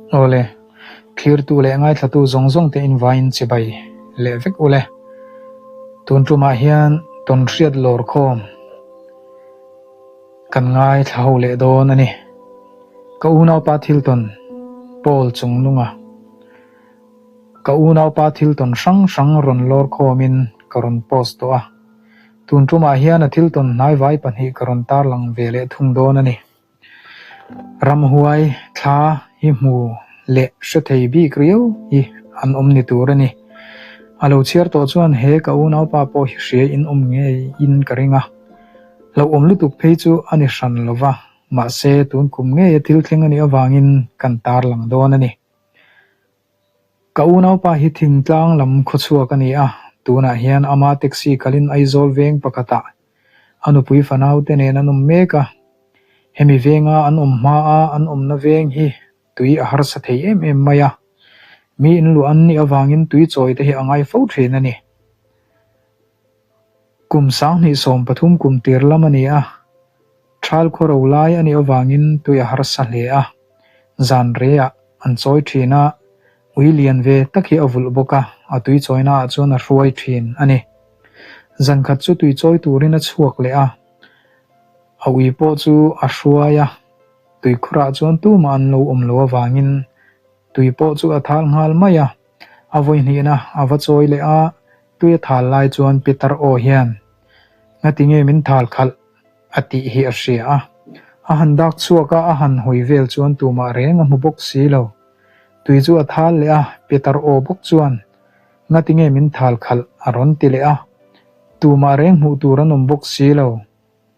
Awle, thlirtu leh ngaithlatu zawng zawng te invaiin chibai leh vek ule. Tun tumah hian tawnhriat lawr khawm kan ngaithla ho leh dawn a ni. Ka unaupa thil tawn Paul chungnunga Ka unaupa thil tawn hrang hrang rawn lawr khawmin ka rawn post tawh a. Tun tumah hian a thil tawn hnaivai pahnih ka rawn tarlang ve leh thung dawn a ni. Ramhuai thla hi hmu leh hre thei bik riau hi an awm ni tur a ni. A lo chhiar tawh chuan he ka unaupa pawh hi hria in awm ngei in ka ring a. Hlauhawm lutuk phei chu a ni hran lo va, mahse tun kum ngeia thil thleng a nih avangin kan tarlang dawn a ni. Ka unaupa hi thingtlang lam khawchhuak a ni a, tunah hian ama taxi kalin Aizawl veng pakhatah a nupui fanaute nen an awm mek a. Hemi venga an awm hmaa an awmna veng hi tui a harsa thei em em mai a, mi inluah an nih avangin tui chawi te hi a ngai fo thin a ni. Kum 2013 kum tir lam a ni a, Thal khaw ro lai a nih avangin tui a harsa hle a, zan reiah an chawi thin a, ui lian ve tak hi a vulh bawk a, a tui chawina ah chuan a hruai thin a ni. Zan khat chu tui chawi turin a chhuak leh a, a ui pawh chu a hruai a, tuikhurah chuan tumah an lo awm lo avangin tui pawh chu a thal nghal mai a, a vawi hnihna a va chawi leh a, tui a thal lai chuan Peter aw hian, Ngatinge min thal khalh? a tih hi a hria a. A han dak chhuak a, a han hawi vel chuan tumah reng a hmu bawk si lo. Tui chu a thal leh a, Peter aw bawk chuan, Ngatinge min thal khalh? a rawn ti leh a. Tumah reng hmuh tur an awm bawk si lo.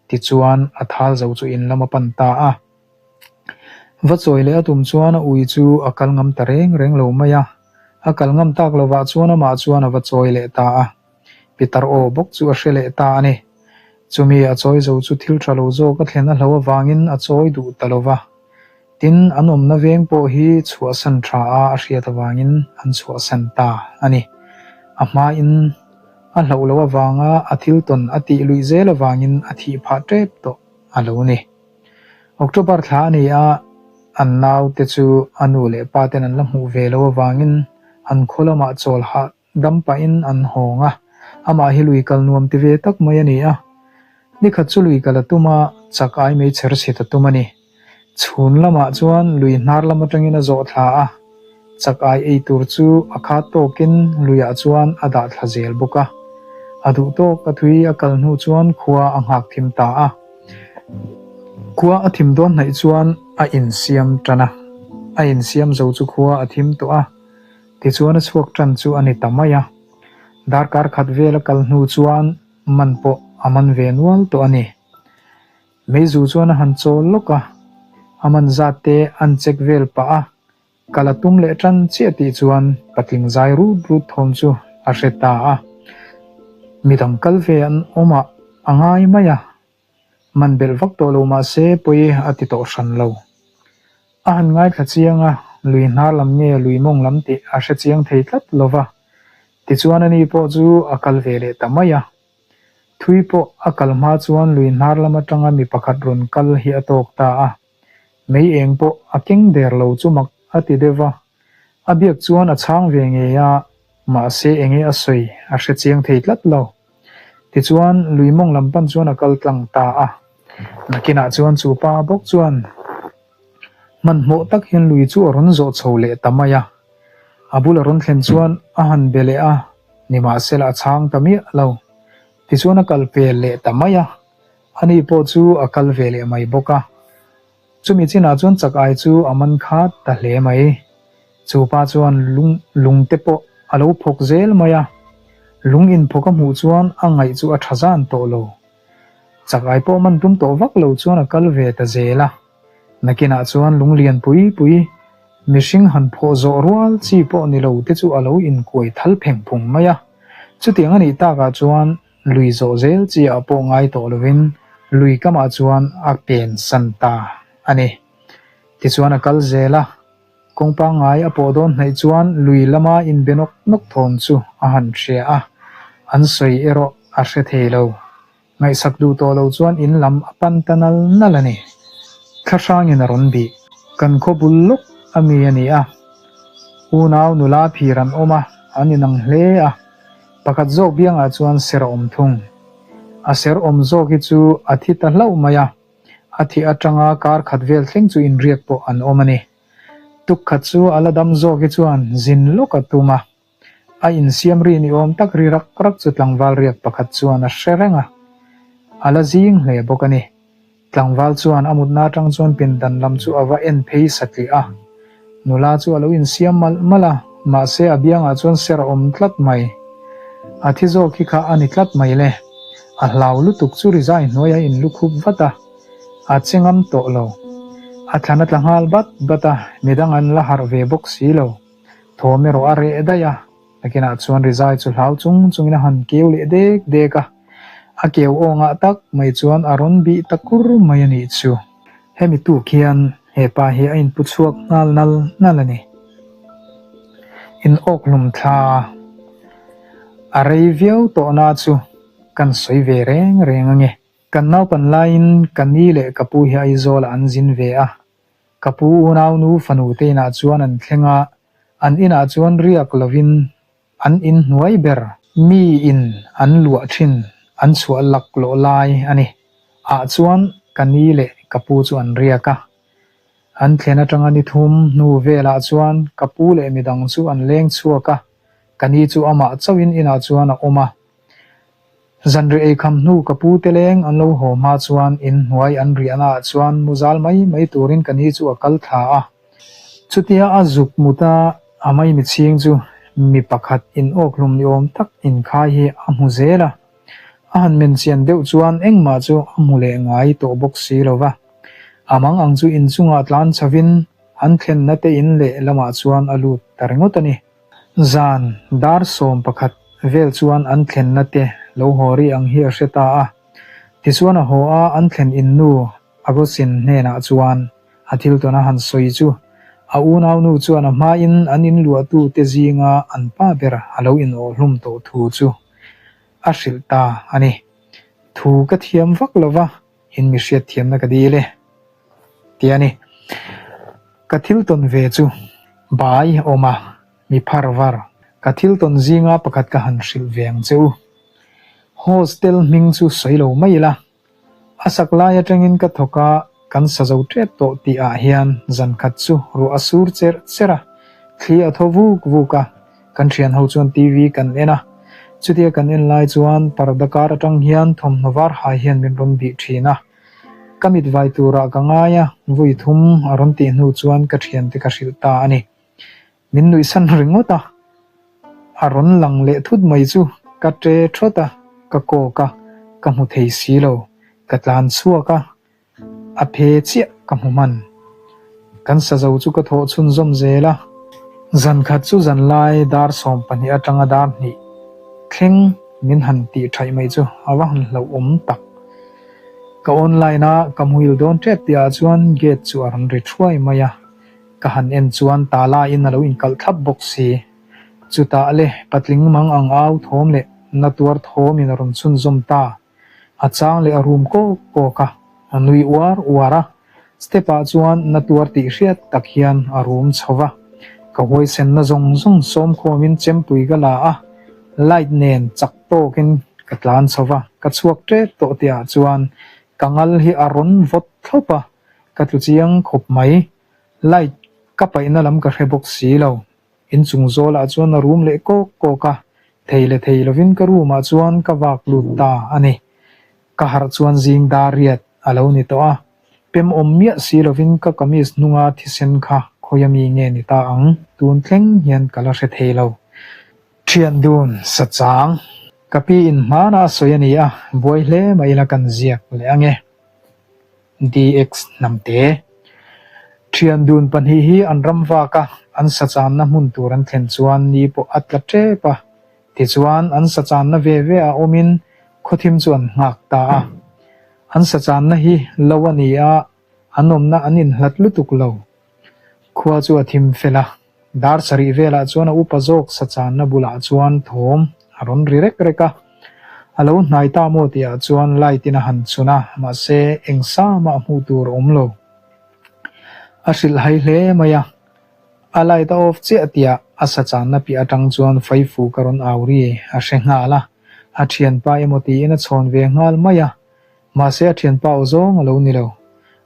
Tichuan a thal zo chu in lam a pan ta a. Va chawi leh a tum chuan a ui chu a kal ngam ta reng reng lo mai a. A kal ngam tak lovah chuan amah chuan a va chawi leh ta a. Peter aw bawk chu a hre leh ta a ni. Chumi a chawi zo chu thil tha lo zawk a thlen a hlo avangin a chawi duh ta lo va. Tin, an awmna veng pawh hi chhuahsan tha a a hriat avangin an chhuahsan ta a ni. A hmain a hlauh loh avanga a thil tawn a tih luih zel avangin a thih phah tep tawh a lo ni. October thla a ni a, an naute chu a nu leh pa ten an la hmuh ve loh avangin an khaw lamah chawl hah Dam pahin an hawng a, amah hi lui kal nuam ti ve tak mai a ni a. Nikhat chu lui kal a tum a, chak ai mei chher chhit a tum a ni. Chhun lamah chuan lui hnar lam atangin a zawh thla a, chak ai ei tur chu a khat tawkin luiah chuan a dah thla zel bawk a. A duh tawk a thui a kal hnu chuan khua a nghak thim ta a. Khua a thim dawn hnaih chuan a insiam tan a, a insiam zo chu khua a thim tawh a. Tichuan a chhuak tan chu a ni ta mai a, darkar khat vel a kal hnu chuan man pawh a man ve nual tawh a ni. Meizu chuan a han chawl lawk a, a man zat te an check vel pah a, kal a tum leh tan chiah tih chuan patling zai rut rut thawm chu a hre ta a, midang kal ve an awm ah a ngai mai a. Man belh vak tawh lo mah se pawi a ti tawh hran lo. A han ngaithla chiang a, lui hnar lam nge lui mawng lam tih a hre chiang thei tlat lo va. Tichuan ani pawh chu a kal ve leh ta mai a. Thui pawh a kal hma chuan lui hnar lam atanga mi pakhat rawn kal hi a tawk ta a. Mei eng pawh a keng der lo chu mak a ti deuh va. A biak chuan a chhang ve ngei a, mahse enge a sawi a hre chiang thei tlat lo. Tichuan, lui mawng lam pan chuan a kal tlang ta a. Nakinah chuan chu pa bawk chuan hmanhmawh tak hian lui chu a rawn zawh chho leh ta mai a. A bul a rawn thlen chuan a han be leh a, nimahsela a chhang ta miah lo. Tichuan a kal pel leh ta mai a, ani pawh chu a kal ve leh mai bawk a. Chumi chinah chuan chak ai chu a man khat ta hle mai. Chu pa chuan lung lung te pawh a lo phawk zel mai a. Lung inphawk a hmuh chuan a ngaih chu a tha zan tawh lo. Chak ai pawh man tum tawh vak lo chuan a kal ve ta zel a. Nakinah chuan lung lian pui pui, mihring han phawh zawh rual chi pawh ni lo te chu a lo inkuai thal pheng phung mai a. Chutiang a nih takah chuan Lui zawh zel chi ah pawh ngai tawh lovin lui kamah chuan a pen san ta a ni. Tichuan a kal zel a, kawng pangngai a pawh dawn hnaih chuan lui lama inbe nawk nawk thawm chu a han hria a, an sawi erawh a hre thei lo. Ngaihsak duh tawh lo chuan in lam a pan ta nal nal a ni. Thlahrangin a rawn bih. Kan khaw bul lawk. a mi a ni a. Unau nula phir an awm a, an inang hle a. Pakhat zawk biangah chuan ser a awm thung. A ser awm zawk hi chu a thi ta hlauh mai a, a thih atanga kar khat vel thleng chu inriak pawh an awm a ni. Tuk khat chu a la dam zawk hi chuan zin lawk a tum a. A insiam ri ni awm tak ri rak rak chu tlangval riak pakhat chuan a hre reng a, a la zing hle bawk a ni. Tlangval chuan a mutna atang chuan pindan lam chu a va en phei satliah a. Nula chu a lo insiam malh malh a, mahse a biangah chuan ser a awm tlat mai. A thi zawk hi kha a ni tlat mai le. A hlau lutuk chu rizai hnuai a inlukhup vat a, a che ngam tawh lo. A thlan a tla nghal bat bat a, midang an la harh ve bawk si lo. Thawm erawh a reh daih a, nakinah chuan rizai chu hlau chung chungin a han keu leh dek dek a, a keu awngah tak mai chuan a rawn bih ta kur mai a nih chu. Hemi tuk hian he pa hi a inpu chhuak nghal nal nal a ni. In awkhlum thla a rei viau tawhna chu kan sawi ve reng reng ange. Kan naupan laiin ka ni leh ka pu hi Aizawlah an zin ve a, Ka pu unaunu fanu te inah chuan an thleng a, an inah chuan riak lovin an in hnuai ber. Mi in an luah thin an chhuah lak lawh lai a ni. Ah chuan ka ni leh ka pu chu an riak a. An thlen atanga ni thum hnu velah chuan ka pu leh midang chu an leng chhuak a, ka ni chu amah chauhin inah chuan a awm a. Zanriah eikham hnu ka pu te leng an lo haw hma chuan in hnuai an riahna ah chuan mu zal mai mai turin ka ni chu a kal thla a. Chutia a zuk mut a a maimichhing chu mi pakhat in awkhlum ni awm tak inkhai hi a hmu zel a. A han men chian deuh chuan engmah chu a hmu leh ngai tawh bawk si lo va. A mang ang chu inchungah tlan chhovin an thlenna te in leh lamah chuan a lut ta ringawt a ni. Zan dar 11 vel chuan an thlenna te lo haw ri ang hi a hre ta a. Tichuan a haw a, an thlen in nu Agosin hnenah chuan a thil tawn a han sawi chu a unaunu chuan a hmain an inluahtu te zinga an pa ber a lo inawhhlum tawh thu chu a hrilh ta a ni. Thu ka thiam vak lo va, in mi hriatthiamna ka dil e. Ti a ni. Ka thil tawn ve chu bai awm a, mi phar var. Ka thil tawn zinga pakhat ka han hrilh ve ang che u. Hostel hming chu sawi lo mai ila. A sak lai atangin ka thawk a, kan sa zo tep tawh tih ah hian zan khat chu ruah a sur cherh cherh a, thli a thaw vuk vuk a, kan thian ho chuan TV kan en a. Chutia kan en lai chuan parda kar atang hian thawmhnaw var hai hian min rawn bih thin a. Ka mit vai turah ka ngai a, vui thum a rawn tih hnu chuan ka thiante ka hrilh ta a ni. Min nuihsan ringawt a, a rawn lang leh thut mai chu ka ṭe ṭhawt a, ka kawk a, ka hmu thei si lo. Ka tlan chhuak a, a phe chiah ka hmu hman. Kan sazo chu ka thawh chhunzawm zel a. Zan khat chu zan lai dar 12 atanga dar hnih thleng min han tih ṭhaih mai chu a va han hlauhawm tak. Ka online a, ka muhil dawn tep tihah chuan gate chu a rawn ri thuai mai a, ka han en chuan tala in a lo inkalh thlap bawk si. Chutah le patling mang ang au thawm leh na tuar thawm in a rawn chhunzawm ta. A chang leh a rum kawk kawk a, a nui uar uar a. Step ah chuan na tuar tih hriat tak hian a rum chho va. Ka huaisenna zawng zawng sawmkhawm in chempui ka la a, light nen chak tawkin ka tlan chho va, ka chhuak tep tawh tih ah chuan ka ngal hi a rawn vawt thlawp a, ka tlu chiang khawp mai. Light ka paihna lam ka hre bawk si lo. Inchung zawlah chuan a rum leh kawk kawk a, thei leh thei lovin ka room ah chuan ka vak lut ta a ni. Ka harh chuan zing dar riat a lo ni tawh a, pem awm miah si lovin ka kamis hnunga thisen kha khawi ami nge ni ta ang tun thleng hian ka la hre thei lo. Thian dun sa chang. Ka pi in hmana a sawi a ni a, buai hle mai ila kan ziak leh ange. DX Hnamte. Thian dun pahnih hi an ram vak a, an sa channa hmun tur an thlen chuan ni pawh a tla tep a. Tichuan an sa channa ve ve ah awmin khawthim chu an nghak ta a. An sa channa hi lo a ni a, an awmna an inhlat lutuk lo. Khua chu a thim fel a, dar sarih velah chuan a upa zawk sa channa bulah chuan thawm a rawn ri rek rek a. A lo hnai ta maw tihah chuan light in a han chhun a, mahse eng sa mah hmuh tur a awm lo. A hrilh hai hle mai a. A light a off chiah tihah a sa channa piah atang chuan Faifu ka rawn au ri a hre nghal a, a thianpa emaw tiin a chhawn ve nghal mai a, mahse a thianpa aw zawng a lo ni lo.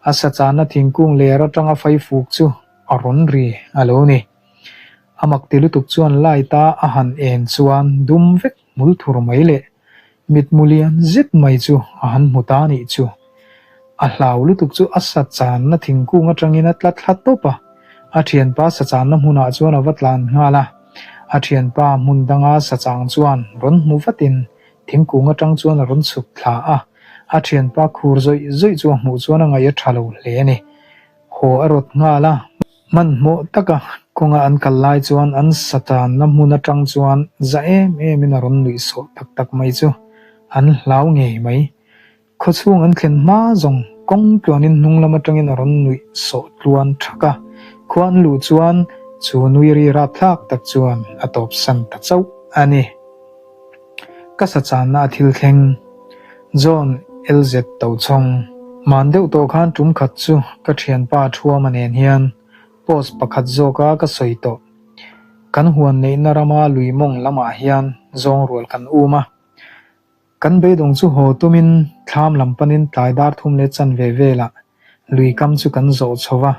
A sa channa thingkung ler atanga Faifuk chu a rawn ri a lo ni. A mak ti lutuk chuan light a a han en chuan dum vek hmul thur mai leh Mitmu lian zet mai chu a han hmu ta nih chu. A hlau lutuk chu a sa channa thingkung atangin a tla thla tawp a, a thianpa sa channa hmunah chuan a va tlan nghal a. A thianpa hmun danga sa chang chuan rawn hmu vatin thingkung atang chuan a rawn chhuk thla a, a thianpa khur zawih zawih chu a hmuh chuan a ngaih a tha lo hle a ni. Haw a rawt nghal a. Hmanhmawh taka kawnga an kal lai chuan an satanna hmun atang chuan za em emin a rawn nuih sawh tak tak mai chu an hlau ngei mai. Khawchhung an thlen hma zawng kawng tluanin hnung lam atangin a rawn nuih sawh tluan thak a, khua an luh chuan chu nui ri rapthlak tak chuan a tawpsan ta chauh a ni. Ka sa channa a thil thleng. John LZ Tochhawng. Man deuh tawh khan tum khat chu ka thianpa Thuama nen hian post pakhat zawka ka sawi tawh. Kan huan neihna rama lui mawng lamah hian zawng rual kan um a. Kan beidawng chu haw tumin thlam lam panin tlai dar thum leh chanve velah Lui kam chu kan zawh chho va,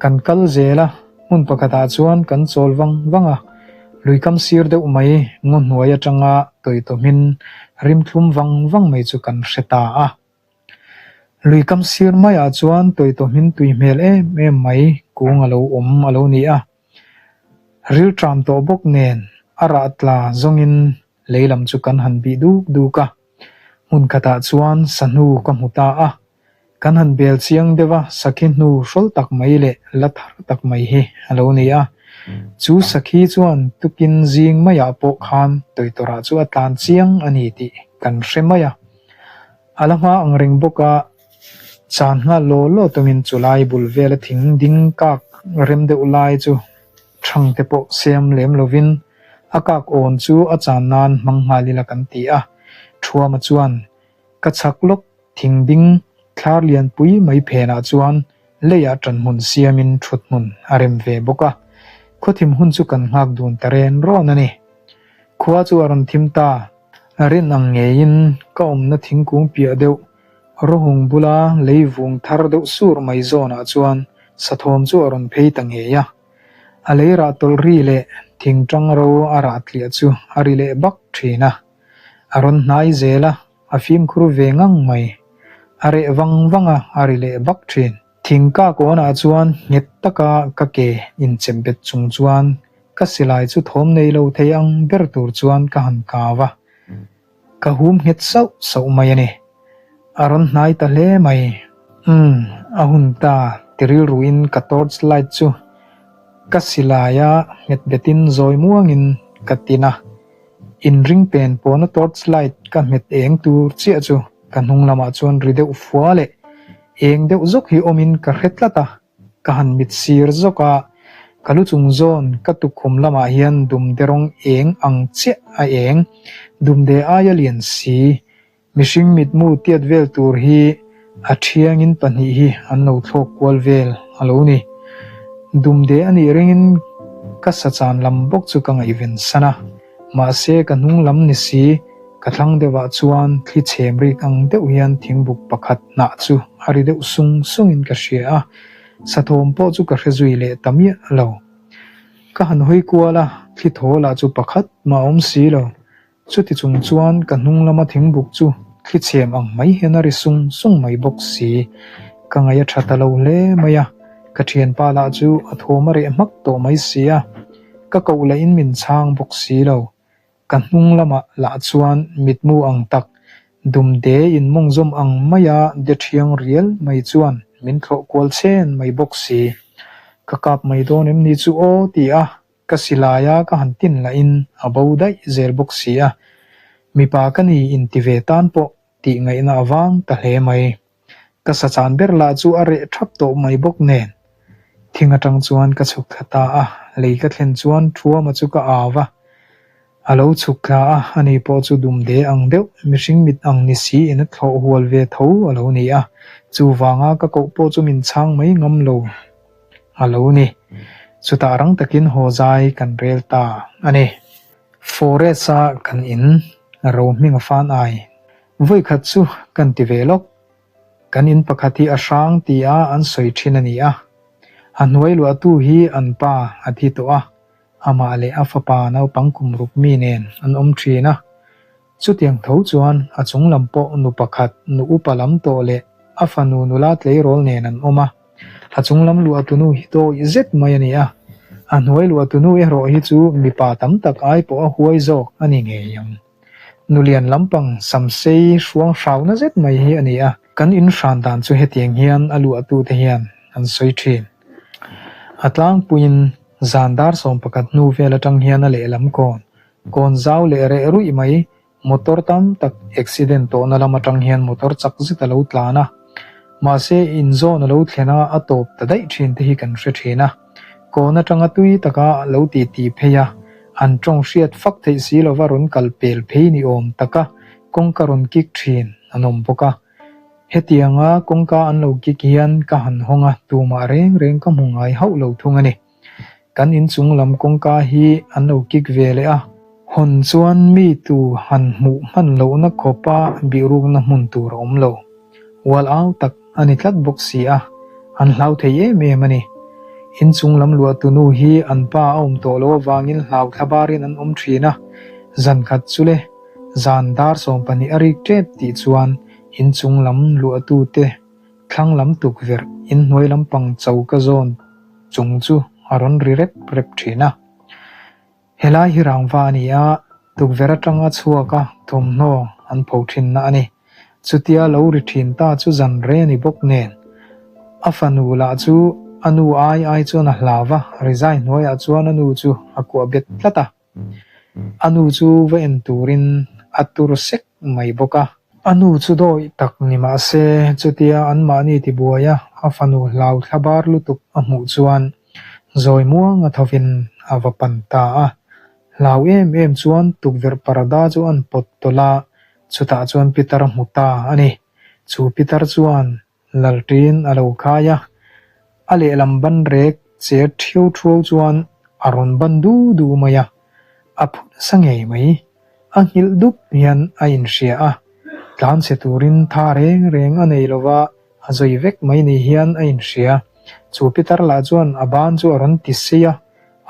kan kal zel a, hmun pakhatah chuan kan chawl vang vang a, lui kam sir deuh mai ngaw hnuai atanga tawitawmin rim thlum vang vang mai chu kan hre ta a. Lui kam sir maiah chuan tawitawmin tui hmel em em mai kung a lo awm a lo ni a, rilṭam tawh bawk nen a rah tla zawngin lei lam chu kan han bih duk duk a. Hmun khatah chuan sahnu ka hmu ta a, kan han bel chiang deuh a, sakhi hnu hrawl tak mai leh la thar tak mai hi a lo ni a. Chu sakhi chuan tukin zing maiah pawh khan tawitawrah chu a tlan chiang a ni tih kan hre mai a. A la hma ang reng bawk a, chan nghal law law tumin chulai bul vela thing ding kak rem deuh lai chu Thang te pawh siam lem lovin a kak awn chu a chan nan hmang nghal ila kan ti a. Thuama chuan ka chhak lawk thing ding thlar lian pui mai phenah chuan leiah ṭan hmun siamin ṭhut hmun a rem ve bawk a. Khawthim hun chu kan nghak dun ta ren rawn a ni. Khua chu a rawn thim ta. Rin ang ngeiin ka awmna thingkung piah deuh Rawhung bula lei vung thar deuh sur mai zawnah chuan sathawm chu a rawn phei ta ngei a. A lei rah tawlh ri leh thing tang ro a rah tliah chu a ri leh bak thin a. A rawn hnai zel a, a fimkhur ve ngang mai. A reh vang vang a, a ri leh bak thin. Thing kak awnah chuan nghet taka ka ke inchep bet chung chuan ka silai chu thawm nei lo thei ang ber tur chuan ka han kau a. Ka hum nghet sauh sauh mai a ni. A rawn hnai ta hle mai. Umm, a hun ta, ti rilruin ka torch light chu ka silai a nghet betin zawi muangin ka tin a. Inring pen pawna torch light ka hmet eng tur chiah chu ka hnung lamah chuan ri deuh fua leh eng deuh zawk hi awmin ka hre tlat a. Ka han mit sir zawk a, ka lu chung zawn ka tukkhum lamah hian dumde rawng eng ang chiah a eng, dumde aia lian si, mihring mitmu tiat vel tur hi a thiangin pahnih hi an lo thlawk kual vel a lo ni. Dumde a nih ringin ka sachan lam bawk chu ka ngaihven san a. Mahse ka hnung lam ni si, ka thlang deuhah chuan thli chhem rik ang deuh hian thingbuk pakhat hnah chu a ri deuh sung sungin ka hria a, sathawm pawh chu ka hre zui leh ta miah lo. Ka han hawi kual a, thli thaw lah chu pakhat mah a awm si lo. Chuti chung chuan ka hnung lama thingbuk chu thli chhem ang mai hian a ri sung sung mai bawk si. Ka ngaih a tha ta lo hle mai a, ka thianpa lah chu a thawm a reh hmak tawh mai si a. Ka koh lahin min chhang bawk si lo. Ka hnung lamah lah chuan mitmu ang tak, dumde in mawngzawm ang maia de thiang rial mai chuan min thlawh kual chhen mai bawk si. Ka kap mai dawn em ni chu aw ti a, ka silai a ka han tin lahin a bo daih zel bawk si a. Mipa ka ni inti ve tan pawh tih ngaihna a vang ta hle mai. Ka sachan ber lah chu a reh thap tawh mai bawk nen. Thing atang chuan ka chhuk thla ta a, lei ka thlen chuan Thuama chu ka au a. A lo chhuk thla a, ani pawh chu dumde ang deuh, mihring mit ang ni si in a thlawh hual ve tho a lo ni a. Chuvanga ka koh pawh chu min chhang mai ngam lo a lo ni. Chutah rang takin haw zai kan rel ta a ni. Forest-a kan in ro hming a fan ai. Vawikhat chu kan ti ve lawk. Kan in pakhat hi a hrang tia an sawi thin a ni a. A hnuai luahtu hi an pa a thi tawh a, amah leh a fapa naupang kum ruk mi nen an awm thin a. Chutiang tho chuan a chung lam pawh nu pakhat, nu upa lam tawh leh a fanu nula tleirawl nen an awm a. A chung lam luahtunu hi dawih zet mai a ni a, a hnuai luahtunu erawh hi chu mipa tam tak ai pawh a huai zawk a ni ngei ang. Nulian lampang samsei hruang hrauna zet mai hi a ni a, kan inhran dan chu hetiang hian a luahtute hian an sawi thin. A tlangpuiin zan dar 11 hnu vel atang hian a lehlam kawn Kawn zau leh reh ruih mai, motor tam tak accident tawhna lam atang hian motor chak zet a lo tlan a. Mahse, inzawn a lo thlen a, a tawp ta daih thin te hi kan hre thin a. Kawn atanga tui taka lo titi phei a, an tawng hriat fak theih si lova rawn kal pel phei ni awm taka kawngka rawn kik thin an awm bawk a. Hetianga kawngka an lo kik hian ka han hawng a, tumah reng reng ka hmu ngai hauh lo thung a ni. Kan inchung lam kawngka hi an lo kik ve leh a, hawn chuan mi tu han hmuh hman lohna khawpa bihrukna hmun tur a awm lo. Ual au tak a ni tlat bawk si a, an hlau thei em em a ni. Inchung lam luahtunu hi an pa a awm tawh loh avangin hlau thla barin an awm thin a, zan khat chu le, zan dar 12 a rik tep tih chuan inchung lam luahtute Thlang lam tukverh inhnuai lampang choka zawn chung chu a rawn ri rep rep thin a. Helai hi rangva a ni a, tukverh atanga chhuak a thawmhnaw an pho thinna a ni. Chutia lo ri thin ta chu zan re a ni bawk nen. A fanu lah chu a nu ai ai chuan a hlau va, rizai hnuaiah chuan a nu chu a kuah bet tlat a. A nu chu va en turin a tur sek mai bawk a. A nu chu dawih tak ni mah se, chutia anmahni tibuai a a fanu hlau thla bar lutuk a hmuh chuan zawi muang a thovin a va pan ta a. Hlau em em chuan tukverh parda chu an pawt tawlh a, chutah chuan Pitar a hmu ta a ni. Chu Pitar chuan Lalṭin a lo khai a, a lehlam ban rek che ṭhiau ṭhuau chuan a rawn ban du du mai a, a phu nasa ngei mai. A nghilh dup hian a inhria a, tlanchhe turin tha reng reng a nei lova a zawi vek mai ni hian a inhria. Chu pitar lah chuan a ban chu a rawn ti sei a,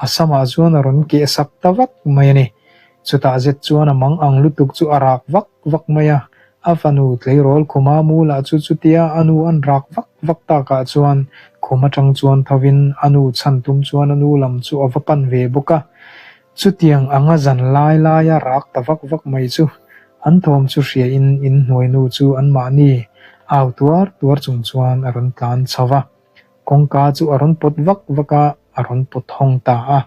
A samah chuan a rawn keh sak ta vak mai a ni. Chutah zet chuan a mang ang lutuk chu a rak vak vak mai a. A fanu tleirawl khuma mu lah chu chutia a nu an rak vak vak takah chuan khum atang chuan thovin a nu chhan tum chuan a nu lam chu a va pan ve bawk a. Chutiang anga zan lai laia rak ta vak vak mai chu an thawm chu hriain inhnuai nu chu anmahni au tuar tuar chung chuan a rawn tlan chho va. Kawngka chu a rawn pawt vak vak a, a rawn pawt hawng ta a.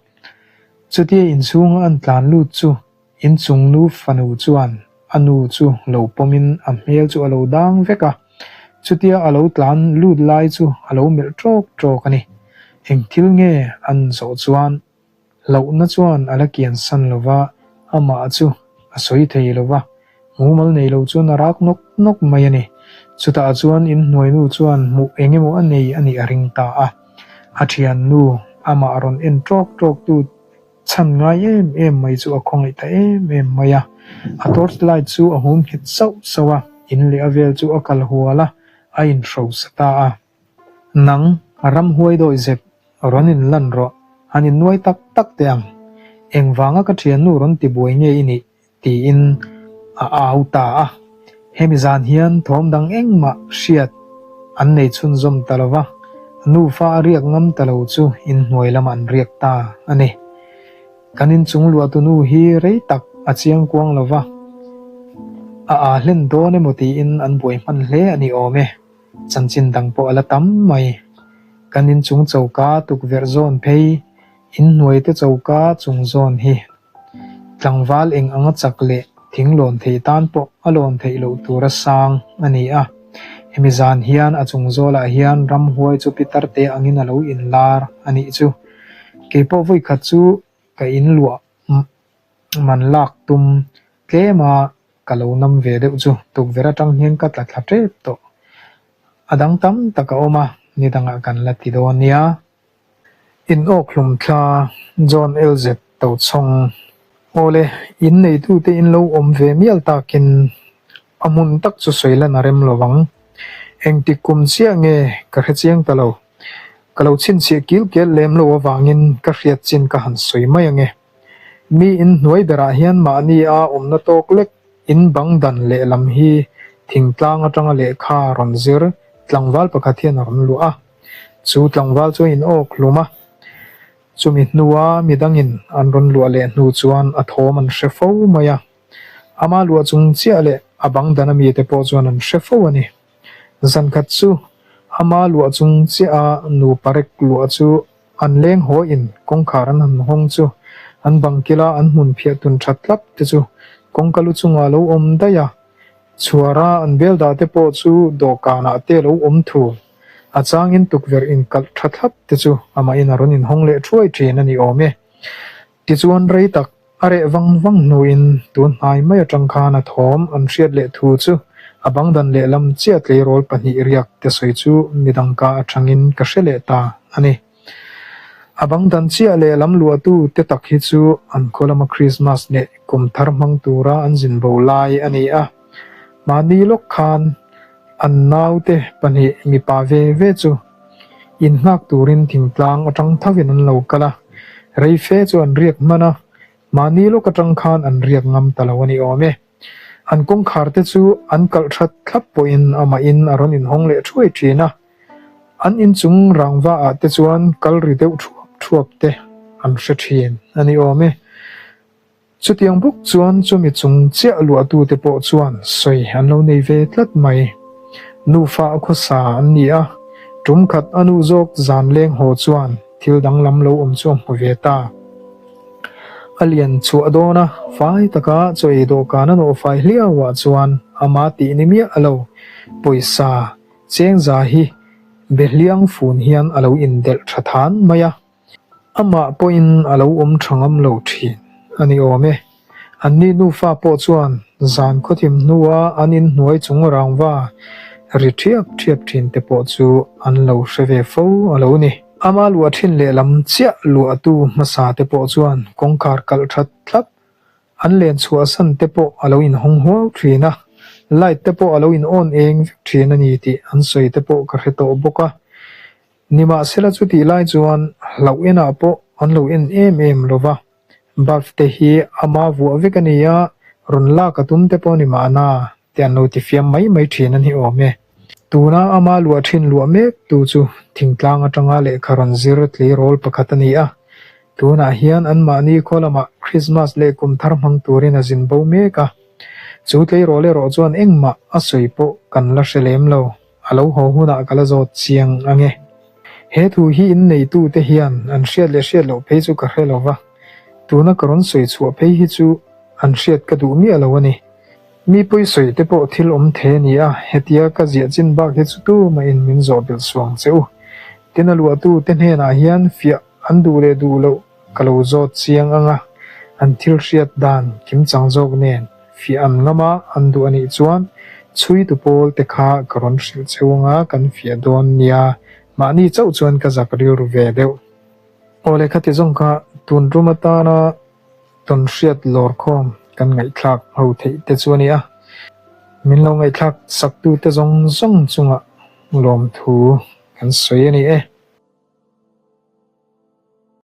Chutia inchhunga an tlan lut chu inchung nu fanu chuan a nu chu lo pawmin a hmel chu a lo dang vek a. Chutia a lo tlan lut lai chu a lo melh tawk tawk a ni. Eng thil nge an zawh chuan Hlauhna chuan a la kian san lo va, amah chu a sawi thei lo va, mumal nei lo chuan a rak nawk nawk mai a ni. Chutah chuan inhnuainu chuan hmuh eng emaw a nei a nih a ring ta a. A thiannu amah rawn en tawk tawk tu chhan ngai em em mai chu a khawngaih ta em em mai a. A torch light chu a hum nghet sauh sauh a, in leh a vel chu a kal hual a, a inhrosa ta a. Nang, ramhuai dawih zep Rawn in lan rawh, han in nuai tak tak teh ang. Engvanga ka thiannu rawn ti buai nge i nih? tiin a au ta a. Hemi zan hian thawm dang engmah hriat an nei chhunzawm ta lo va, nufa a riak ngam ta lo chu inhnuai lamah an riak ta a ni. Kan inchung luahtu nu hi rei tak a chiang kuang lo va, a aa hlen dawn emaw tiin an buai hman hle a ni awm e. Chanchin dang pawh a la tam mai. Kan inchung choka tukverh zawn phei, inhnuaite choka chung zawn hi tlangval eng anga chak leh thing lawn thei tan pawh a lawn theih loh tura sang a ni a. Hemi zan hian a chung zawlah hian ramhuai chu pitar te angin a lo inlar a nih chu. Keipawh vawikhat chu ka inluah man lak tum tlema Ka lo nam ve deuh chu tukverh atang hian ka tla thla tep tawh. A dang tam tak a awm a, ni dangah kan la ti dawn nia. In awkhlum thla John LZ Tochhawng. Awle, in neitute in lo awm ve mial takin a hmun tak chu sawi lan a rem lo ang. Engtik kum chiah nge ka hre chiang ta lo. Ka lo chhinchhiah kil kel lem lo avangin ka hriat chin ka han sawi mai ange. Mi in hnuai berah hian mahni a awmna tawk lek in bang dan lehlam hi thingtlang atanga lehkha rawn zir tlangval pakhat hian a rawn luah a. Chu tlangval chu a in awk hlum a, chumi hnua midangin an rawn luah leh hnu chuan a thawm an hre fo mai a. Ama luah chung chiah leh a bang dan a mite pawh chuan an hre fo a ni. Zankhat chu ama luah chung chiah a nupa rek luah chu an leng haw in kawngkhar an han hawng chu an bang kila an hmun phiah tun that tlap te chu kawngka lu chungah a lo awm daih a. Chhuara an bel dah te pawh chu dawhkanah te a lo awm thul. A changin tukverh inkalh tha thlap te chu amahin a rawn inhawng leh thuai thin a ni awm e. Tichuan rei tak a reh vang vang hnuin tun hnai mai atang khan a thawm an hriat leh thu chu a bang dan lehlam chiah tleirawl pahnih riak te sawi chu midang ka atangin ka hre leh ta a ni. A bang dan chiah lehlam luahtu te tak hi chu an khaw lama Krismas leh kum thar hmang tura an zin bo lai a ni a. Mahni lawk khan an naute pahnih mipa ve ve chu innghak turin thingtlang atang thovin an lo kal a, rei fe chu an riak hman a, mahni lawk atang khan an riak ngam ta lo a ni awm e. An kawngkhar te chu an kalh that thlap pawhin amahin a rawn inhawng leh thuai thin a, an inchung rangva ah te chuan kal ri deuh thuap thuap te an hre thin a ni awm e. Chutiang bawk chuan chumi chung chiah luahtute pawh chuan sawi an lo nei ve tlat mai. Nufa a khawsa an ni a, tum khat a nu zawk zan leng haw chuan thil danglam lo awm chu a hmu ve ta. A lian chhuah dawn a, fai taka chaw ei dawhkan a nawh fai hliauah chuan ama tih ni miah lo, pawisa chengza hi behliang fun hian a lo indelh tha than mai a. Amah pawhin a lo awm tha ngam lo thin a ni awm e. Anni nufa pawh chuan zan khawthim hnua an inhnuai chung rangva ri thiap thiap thin te pawh chu an lo hre ve fo a lo ni. Ama luah thin lehlam chiah luahtu hmasa te pawh chuan kawngkhar kalh that thlap an len chhuahsan te pawh a lo inhawng huau thin a, light te pawh a lo in on eng vek thin a ni tih an sawi te pawh ka hre tawh bawk a. Nimahsela chutih lai chuan hlauh enah pawh an lo en em em lo va, bulb te hi ama vuah vek a ni a, rawn lak a tum te pawh ni mahna te an lo ti fiam mai mai thin a ni awm e. Tuna ama luah thin luah mek tu chu thingtlang atanga lehkha rawn zir tleirawl pakhat a ni a, tunah hian anmahni khaw lamah Christmas leh kum thar hmang turin a zin bo mek a, chu tleirawl erawh chuan engmah a sawi pawh kan la hre lem lo. A lo haw hunah ka la zawt chiang ang e. He thu hi inneitute hian an hriat leh hriat loh phei chu ka hre lo va, tuna ka rawn sawi chhuah phei hi chu an hriat ka duh miah lo a ni. Mi pawi sawi te pawh thil awm thei a ni a, hetia ka ziah chin bak hi chu tumahin min zawh belh suang che u. Tin a luahtute hnenah hian fiah an duh leh duh loh Ka lo zawt chiang ang a, an thil hriat dan kimchang zawk nen fiah an ngam a, an duh a nih chuan chhuitu pawl te kha ka rawn hrilh cheu ang a, kan fiah dawn nia, mahni chauh chuan ka zak rilru ve deuh. Awle khati zawng kha tun rum atana tawn hriat lawrkhawm kan ngaihthlak ho theih te chu a ni a, min lo ngaihthlak sak tute zawng zawng chungah lawmthu kan sawi a ni e.